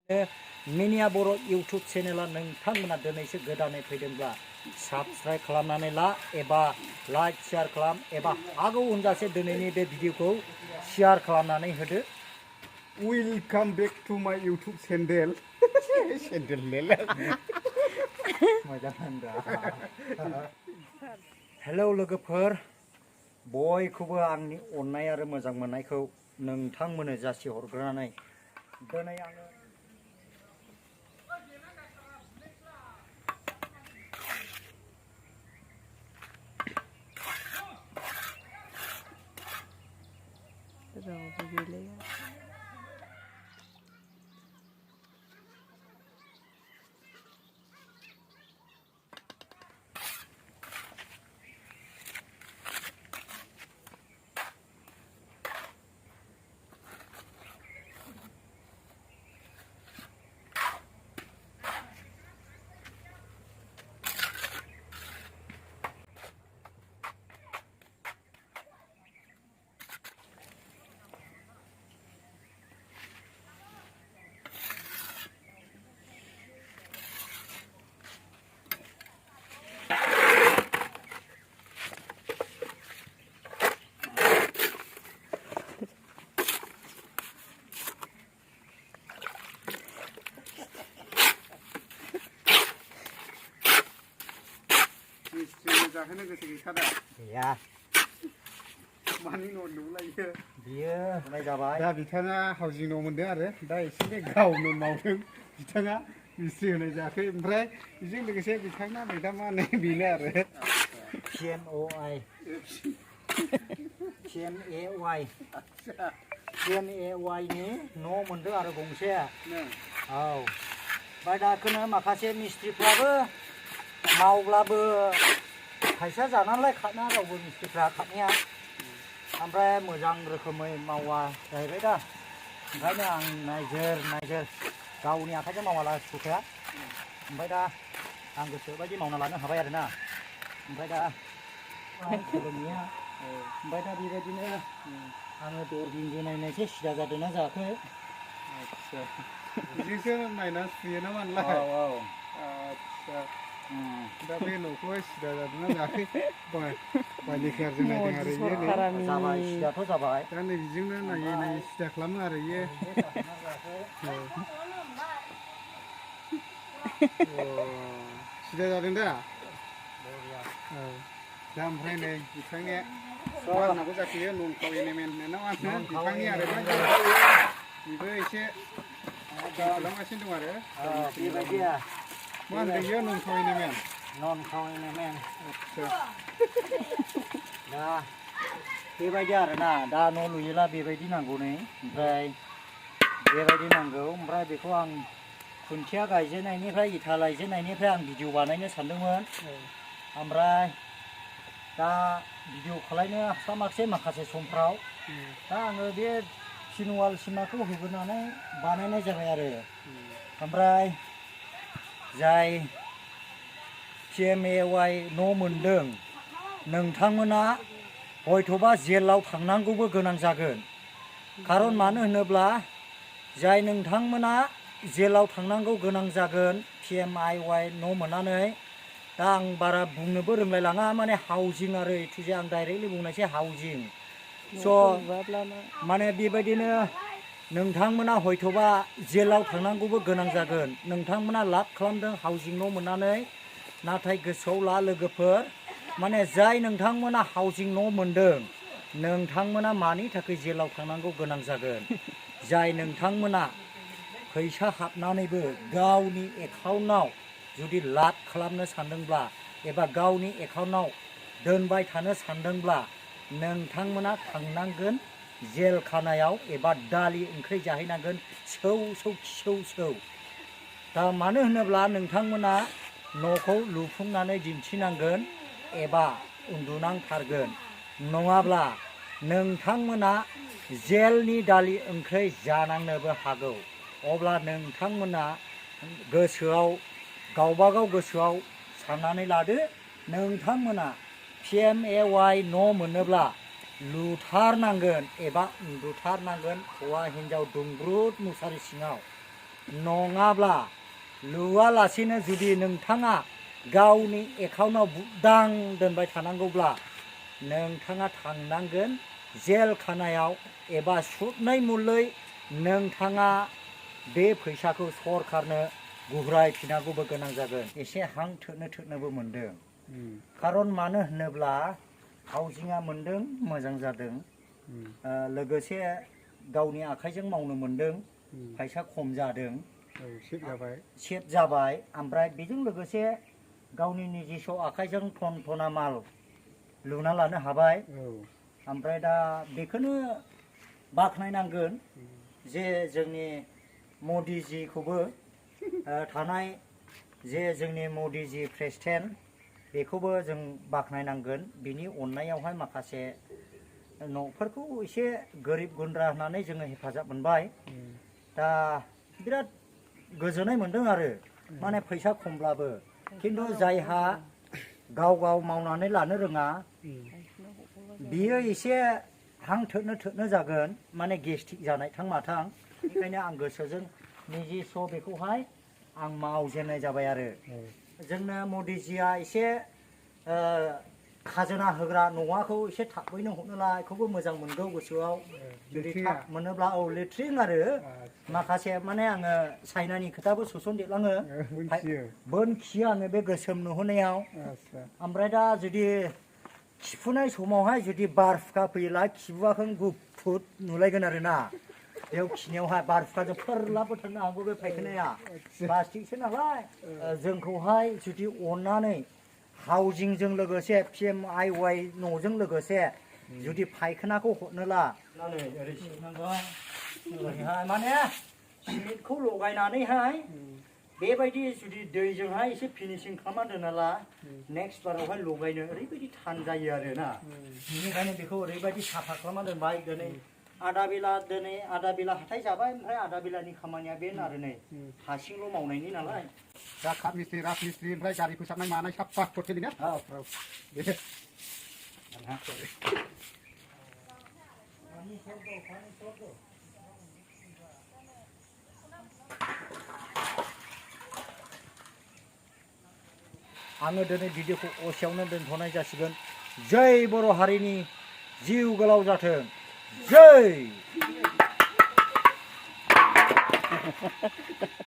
मिनिया बर' YouTube चेनेला नोंथांमोना दिनैसो गोदानै फैदोंब्ला साबस्क्राइब खालामनानै ला एबा लाइक शेयार खालाम एबा हागौ होनजासे दिनैनि बे भिडिअखौ शेयार खालामनानै होदो। वेलकाम बेक टू माय यूट्यूब चैनल हेलौ लोगोफोर, बयखौबो आंनि अननाय आरो मोजां मोननायखौ नोंथांमोननो जासिहरग्रोनानै दिनै आङो जाहोनो गोसो गैखादा गैया मानि न' नुलायो बियो होनाय जाबाय। दा बिथाङा हाउजिं न' मोनदों आरो दा एसे गावनो मावदों बिथाङा मिस्ट्रि होनाय जायाखै। ओमफ्राय बेजों लोगोसे बिथांना मेदामा नै बेनो आरो PMAY नि न' मोनदों आरो गंसे। औ, ओमफ्राय दाखोनो माखासे मिस्ट्रिफ्राबो मावब्लाबो फैसा जानानैलाय खाना रावबो मिस्ट्रिफ्रा खानाया, ओमफ्राय मोजां रोखोमै मावा जाहैबाय दा। ओंखायनो आं नायजोर गावनि आखाइजों मावाला सुखाया। ओमफ्राय दा आं गोसोबायदि मावना लानो हाबाय आरोना। ओमफ्राय दा सोलोंनाया ओमफ्राय दा बेबायदिनो आङो दरबिंबो नायनायसो सिदा जादोंना जायाखै। आदसा बिदिसो नायना सुयो ना मानलाय? औ आदसा दा बे न'खौहाय सिदा जादोंना जायाखै बायलेखारजों नायदों आरो इयो जाबाय, सिदाथ' जाबाय। दा नै बिजोंनो नायै सिदा खालामो आरो इयो। सिदा जादों दा? औ, दा ओमफ्राय नै बिथांनिया मा होनांगौ जाखोयो नन कभेनेमेन्ट ना मा होनो बिफांनि आरो बेबो एसे खालामगासिनो दं आरो बेबायदिया मा होनदों इयो नन कभेनेमेन्ट? आदसा दा बेबायदि आरोना, दा न' लुयोला बेबायदि नांगौ नै, ओमफ्राय बेबायदि नांगौ। ओमफ्राय बेखौ आं खुन्थिया गायजेननायनिफ्राय इथा लायजेननायनिफ्राय आं भिडिअ बानायनो सानदोंमोन। ओमफ्राय दा भिडिअ खालायनो हास्लाबाखिसै माखासे समफ्राव। दा आङो बे सिनवाल सिमाखौ होग्रोनानै बानायनाय जाबाय आरो। ओमफ्राय जाय PMAY न' मोनदों नोंथांमोना हयथ'बा जेलाव थांनांगौबो गोनां जागोन। खारन मानो होनोब्ला जाय नोंथांमोना जेलाव थांनांगौ गोनां जागोन PMAY न' मोननानै, दा आं बारा बुंनोबो रोंलायलाङा, माने हाउजिं आरो एथुजे आं डाइरेक्टलि बुंनायसै हाउजिं। स' माने बेबायदिनो नोंथांमोना हयथ'बा जेलाव थांनांगौबो गोनां जागोन। नोंथांमोना लाब खालामदों हाउजिं न' मोननानै, नाथाय गोसोआव ला लोगोफोर, माने जाय नोंथांमोना हाउजिं न' मोनदों नोंथांमोना मानि थाखाय जेलाव थांनांगौ गोनां जागोन? जाय नोंथांमोना फैसा हाबनानैबो गावनि एकाउन्टआव जुदि लाब खालामनो सानदोंब्ला एबा गावनि एकाउन्टआव दोनबाय थानो सानदोंब्ला नोंथांमोना थांनांगोन जेल खानायाव एबा दालि ओंख्रि जाहैनांगोन सौ। दा मानो होनोब्ला नोंथांमोना न'खौ लुफुंनानै दिन्थिनांगोन एबा उन्दुनांथारगोन, नङाब्ला नोंथांमोना जेलनि दालि ओंख्रि जानांनोबो हागौ। अब्ला नोंथांमोना गोसोआव गावबागाव गोसोआव साननानै लादो, नोंथांमोना PMAY न' मोनोब्ला लुथारनांगोन एबा उन्दुथारनांगोन हौवा हिन्जाव दुंब्रुद मुसारि सिङाव। नङाब्ला लुवालासिनो जुदि नोंथाङा गावनि एकाउन्टआव बुदां दोनबाय थानांगौब्ला नोंथाङा थांनांगोन जेल खानायाव एबा सुतनै मुलै नोंथाङा बे फैसाखौ सरकारनो गुरायफिनांगौबो गोनां जागोन एसे हां थोनोबो मोनदों खारन मानो होनोब्ला हाउजिंआ मोनदों मोजां जादों लोगोसे गावनि आखाइजों मावनो मोनदों फैसा खम जादों सेफ जाबाय ओमफ्राय बेजों लोगोसे गावनि निजिस' आखाइजों टन टना माल लुना लानो हाबाय ओमफ्राय दा बेखौनो बाख्नायनांगोन जे जोंनि मदिजिखौबो थानाय जे जोंनि मदिजि प्रेसिडेन्ट बेखौबो जों बाख्नायनांगोन बिनि अननायावहाय माखासे न'फोरखौ एसे गोरिब गुन्द्रा होननानै जोङो हेफाजाब मोनबाय दा बिराद गोजोननाय मोनदों आरो माने फैसा खमब्लाबो खिन्थु जायहा गाव गाव मावनानै लानो रोङा बियो एसे हां थोनो जागोन माने गेस्ट्रिक जानाय थां माथां ओंखायनो आं गोसोजों निजिस' बेखौहाय आं मावजेननाय जाबाय आरो जोंनो मदिजिया एसे खाजोना होग्रा न'आखौ एसे थाबैनो हरनोला बेखौबो मोजां मोनगौ गोसोआव जुदि थाब मोनोब्ला लेट्रिन आरो माखासे माने आङो चाइनानि खोथाबो सोसनदेरलाङो बोनखियो आङो बे गोसोम नुहोनायाव ओमफ्राय दा जुदि खिफुनाय समावहाय जुदि बार हुखा फैयोला खिबुआखौ गुफुर नुलायगोन आरो ना बेयाव खिनायावहाय बार हुखाजों फोरलाबो थांनो हागौ बे फायखानाया प्लास्टिकसो नालाय जोंखौहाय जुदि अननानै हाउजिंजों लोगोसे PMIY न'जों लोगोसे जुदि फायखानाखौ हरनोला ओरै सिबनांगोन ओरैहाय माने सिमेन्टखौ लगायनानैहाय बेबायदि जुदि दैजोंहाय एसे फिनिशिं खालामना दोनाला नेक्स्ट बारावहाय लगायनो ओरैबायदि थान जायो आरो ना बेनिखायनो बेखौ ओरैबायदि साफा खालामना दोनबाय दिनै आधा बेला हाथाय जाबाय ओमफ्राय आधा बेलानि खामानिया बेनो आरो नै हासिंल' मावनायनि नालाय दा काट मिस्ट्रि राजमिस्ट्रि ओमफ्राय गारि फोसाबनाय मानाय साफा टटेलि ना आङो दिनै भिडिअखौ असेयावनो दोनथ'नाय जासिगोन जै बर' हारिनि जिउ गोलाव जाथों जै